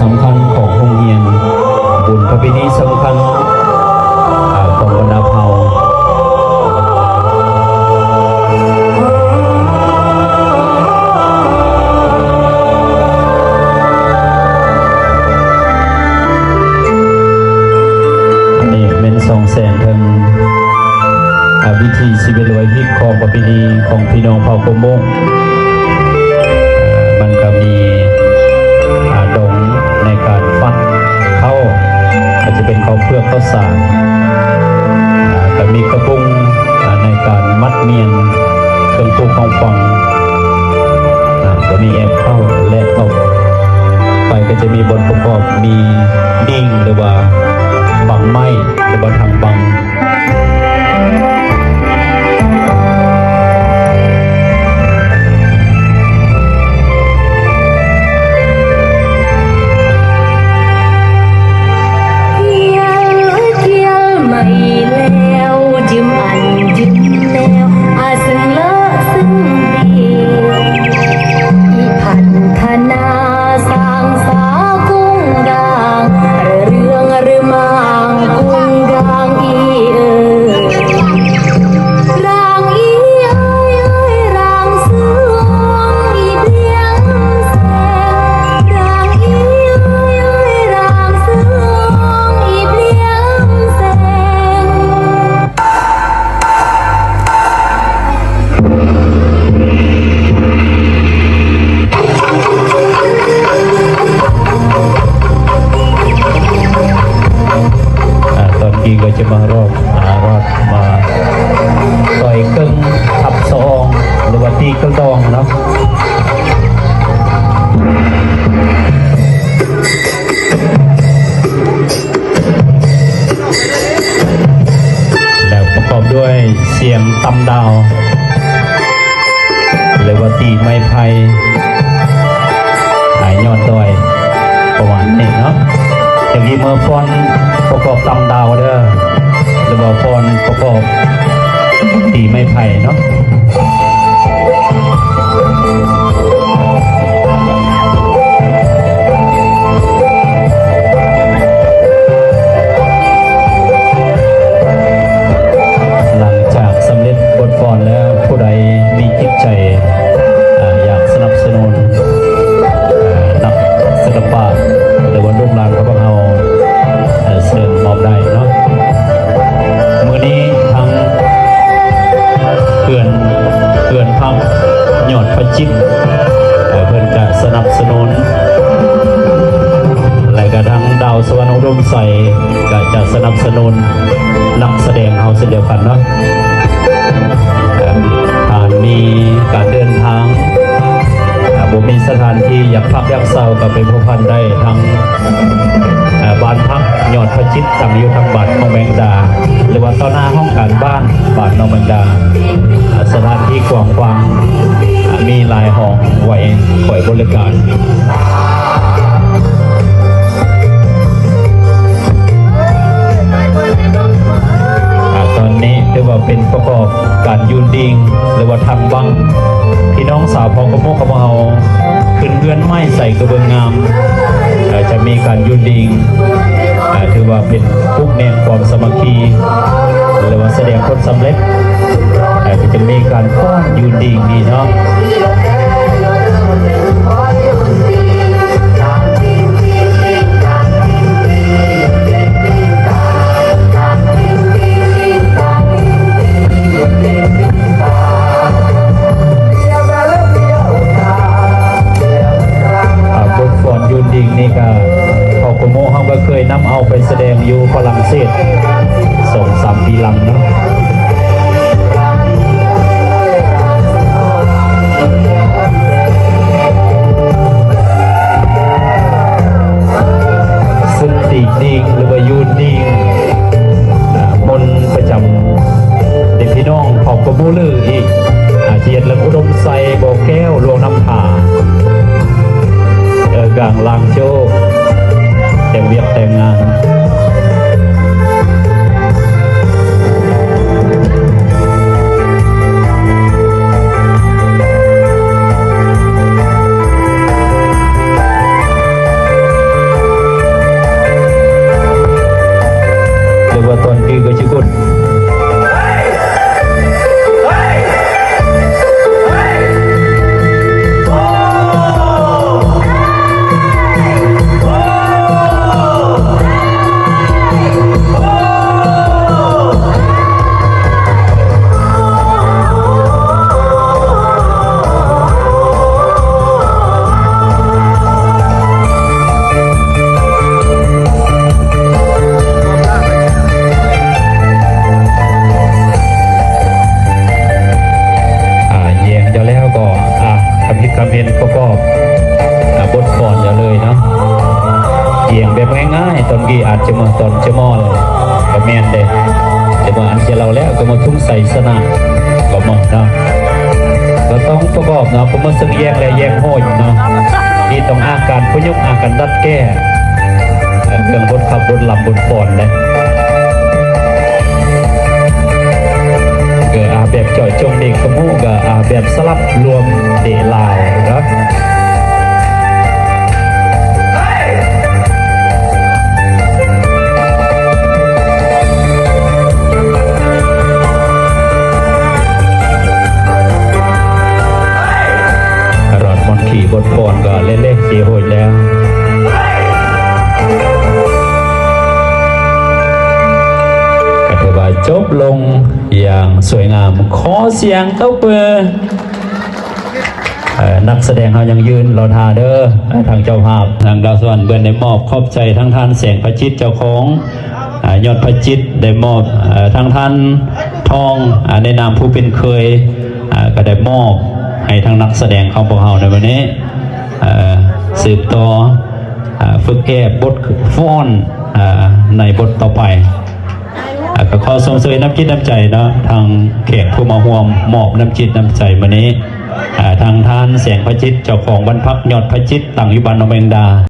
ສຳຄັນຂອງໂຮງຮຽນ, ບຸນປະເພນີສຳຄັນ ອາ ຂອງບັນດາເຜົ່າ. ອັນນີ້ແມ່ນສ່ອງແສງເຖິງ ອາ ວິຖີຊີວິດ ຫຼືວ່າຮີດຄອງປະເພນີຂອງພີ່ນ້ອງເຜົ່າກົມໂມງ. ມັນກໍມີ ອາ ດົງໃນການຟັກເຂົ້າ ອາດຈະເປັນເຂົ້າເປືອກເຂົ້າສານ, ອາ ກໍມີກະບຸງ ອາ ໃນການມັດມ້ຽນເຄື່ອງປູກຂອງຝັງ, ອາ ກໍມີແອບເຂົ້າ ແລະ ຕໍ່ໄປກໍຈະມີບ່ອນປະກອບ ມີດິ້ງ ຫຼືວ່າບັງໄມ້ ຫຼືວ່າຖັງບັງ. ອາ ຕອນກີ້ກໍຈະມາຮອດ ອາ ຮອດມາຕ່ອຍເກິ່ງ ທັບສະອອງ ຫຼືວ່າຕີກະດອງເນາະ. ແລ້ວປະກອບດ້ວຍສຽງຕຳດາວ ຫຼືວ່າຕີໄມ້ໄຜ່ ອາ ຍອດດອຍ ປະມານນີ້ເນາະ. ຢ່າງທີ່ເມືອຟ້ອນປະກອບຕຳດາວເດີ ຫຼືວ່າຟ້ອນປະກອບຕີໄມ້ໄຜ່ເນາະ. ຫຼັງຈາກສຳເລັດບົດຟ້ອນແລ້ວ ຜູ້ໃດມີຈິດໃຈ ອາ ຢາກສະໜັບສະໜູນ ເອີ ນັກສິລະປະ ຫຼືວ່າລູກຫຼານຂອງພວກເຮົາ ເອີ ເຊີນມອບໄດ້ເນາະ. ມື້ນີ້ທາງເຮືອນ ເຮືອນພັກຍອດພະຈິດ ເອີ ເພິ່ນຈະສະໜັບສະໜູນ ແລະກະທາງດາວສະຫວັນອຸດົມໄຊ ກະຈະສະໜັບສະໜູນນັກສະແດງເຮົາເຊັ່ນດຽວກັນເນາະ. ເອີ ຖ້າມີການເດີນທາງ ເອີ ບໍ່ມີສະຖານທີ່ຢາກພັກຢາກເຊົາ ກໍໄປພົວພັນໄດ້ທາງ ເອີ ບ້ານພັກຍອດພະຈິດ ຕັ້ງຢູ່ທາງບ້ານໜອງແມງດາ ຫຼືວ່າຕໍ່ໜ້າຫ້ອງການບ້ານ ບ້ານໜອງແມງດາ. ເອີ ສະຖານທີ່ກວ້າງຂວາງ ເອີ ມີຫຼາຍຫ້ອງໄວ້ຄອຍບໍລິການ. ອາ ຕອນນີ້ຖືວ່າເປັນປະກອບການໂຍນດິງ ຫຼືວ່າຖັງບັງ ພີ່ນ້ອງຊາວເຜົ່າກະໂມກຂອງເຮົາ ຂຶ້ນເຮືອນໃໝ່ໃສ່ກະເບື້ອງງາມ ເອີ ຈະມີການໂຍນດິງ ເອີ ຖືວ່າເປັນ ຜູກແໜ້ນຄວາມສາມັກຄີ ຫຼືວ່າສະແດງຜົນສຳເລັດ ແລະກໍຈະມີການຟ້ອນໂຍນດິງນີ້ເນາະ. ອ່າ ບົດຟ້ອນໂຍນດິງນີ້ກະ ເຜົ່າກະໂມເຮົາກະເຄີຍນຳເອົາໄປສະແດງຢູ່ຝຣັ່ງເສດ ສອງສາມປີຫຼັງເນາະ. ເຊິ່ງຕີກດິງ ຫຼືວ່າໂຍນດິງ ອ່າ ມົນປະຈຳເດັກພີ່ນ້ອງເຜົ່າກະໂມເລີອີກ ອາ ຈະເຮັດເລື່ອງອຸດົມໄຊ ບໍ່ແກ້ວ ຫຼວງນ້ຳທາ ເອີ ກາງລາງໂຈ້ ແຕ່ງວຽກແຕ່ງງານ. ອ່າ ຕອນກີ້ອາດຈະມາຕອນຈະມອນ ກໍແມ່ນເດ້ ແຕ່ວ່າອັນຈະເລົ່າແລ້ວກໍມາທຸງໄຊຊະນະ ກໍມາເນາະ ກໍຕ້ອງປະກອບເນາະ ກໍມາເຊິ່ງແຍງແລະແຍງໂຫຍເນາະ ນີ້ຕ້ອງອາການປະຍຸກ ອາການດັດແກ້ ເຄື່ອງບົດຂັບບົດລຳບົດຟ້ອນເດ້ ກໍອາແບບເຈາະຈົງເດກຂະໝູ ກໍອາແບບສະຫຼັບລວມເດລາວເນາະ. ລອດມ່ອນຂີ່ບົດຟ້ອນກໍເລໆຊິໂຫຍແລ້ວ ກໍຖືວ່າຈົບລົງຢ່າງສວຍງາມ ຂໍສຽງຕົບມື. ເອີ ນັກສະແດງເຮົາຍັງຢືນລໍຖ້າເດີ ເອີ ທາງເຈົ້າພາບ ທາງດາວສະຫວັນເພິ່ນໄດ້ມອບ ຂອບໃຈທາງທ່ານແສງພະຈິດເຈົ້າຂອງ ອາ ຍອດພະຈິດ ໄດ້ມອບ ເອີ ທາງທ່ານທອງ ອາ ໃນນາມຜູ້ເປັນເຄີຍ ອາ ກໍໄດ້ມອບໃຫ້ທາງນັກສະແດງຂອງພວກເຮົາໃນມື້ນີ້ ເອີ ສືບຕໍ່ ອາ ຝຶກແກ້ບົດຟ້ອນ ອາ ໃນບົດຕໍ່ໄປ. ອາ ກໍຂໍຊົມເຊີຍນ້ຳຈິດນ້ຳໃຈເນາະ ທາງແຂກຜູ້ມາຮ່ວມມອບນ້ຳຈິດນ້ຳໃຈມື້ນີ້ ອາ ທາງທ່ານແສງພະຈິດ ເຈົ້າຂອງບ້ານພັກຍອດພະຈິດ ຕັ້ງຢູ່ບ້ານໜອງແມງດາ.